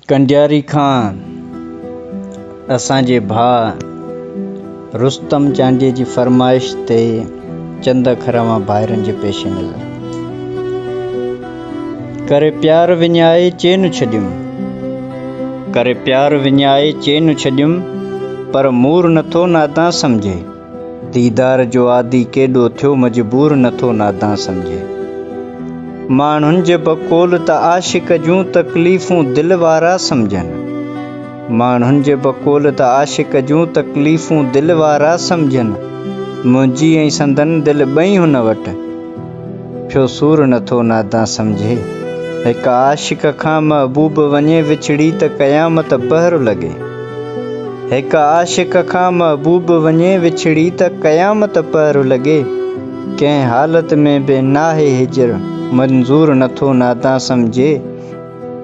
ڪنڊياري کان اسان جي ڀاء رستم چانڊيي جي فرمائش تي چند اکر اوهان ڀائرن جي پيش نظر. ڪري پيار وڃائي چين ڇڏيم. ڪري پيار وڃائي چين ڇڏيم، پر مور نٿو نادان سمجهي. ديدار جو عادي ڪيڏو ٿيو مجبور نٿو نادان سمجهي. ماڻهن جي بقول ته عاشق جون تڪليفون دل وارا سمجهن. ماڻهن جي بقول ته عاشق جون تڪليفون دل وارا سمجهن. منهنجي ۽ سندن دل ٻئي هن وٽ. ٿيو سور نٿو نادان سمجهي. هڪ عاشق کان محبوب وڃي وڇڙي ته قيامت پهر لڳي. هڪ عاشق کان محبوب وڃي وڇڙي ته قيامت پهر لڳي. ڪنهن حالت ۾ به ناهي هجر منظور نٿو نادان سمجهي.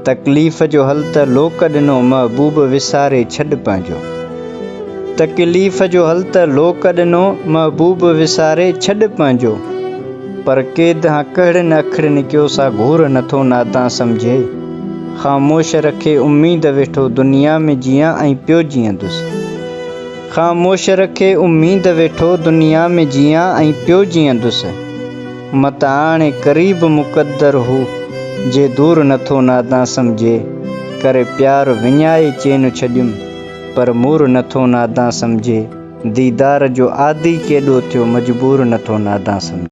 تڪليف جو حل ته لوڪ ڏنو محبوب وساري ڇڏ پنهنجو. تڪليف جو حل ته لوڪ ڏنو محبوب وساري ڇڏ پنهنجو. پر قيد هان ڪهڙين اکڙين ڪيو سا گهور نٿو نادان سمجهي. خاموش رکي اميد ويٺو دنيا ۾ جيان ۽ پيو جيئندس. خاموش رکي اميد ويٺو دنيا ۾ جيان ۽ پيو جيئندس. مت آڻي قريب مقدر هو جي دور نٿو نادان سمجهي. ڪري پيار وڃائي چين ڇڏيم پر مور نٿو نادان سمجهي. ديدار جو عادي ڪيڏو ٿيو مجبور نٿو نادان سمجهي.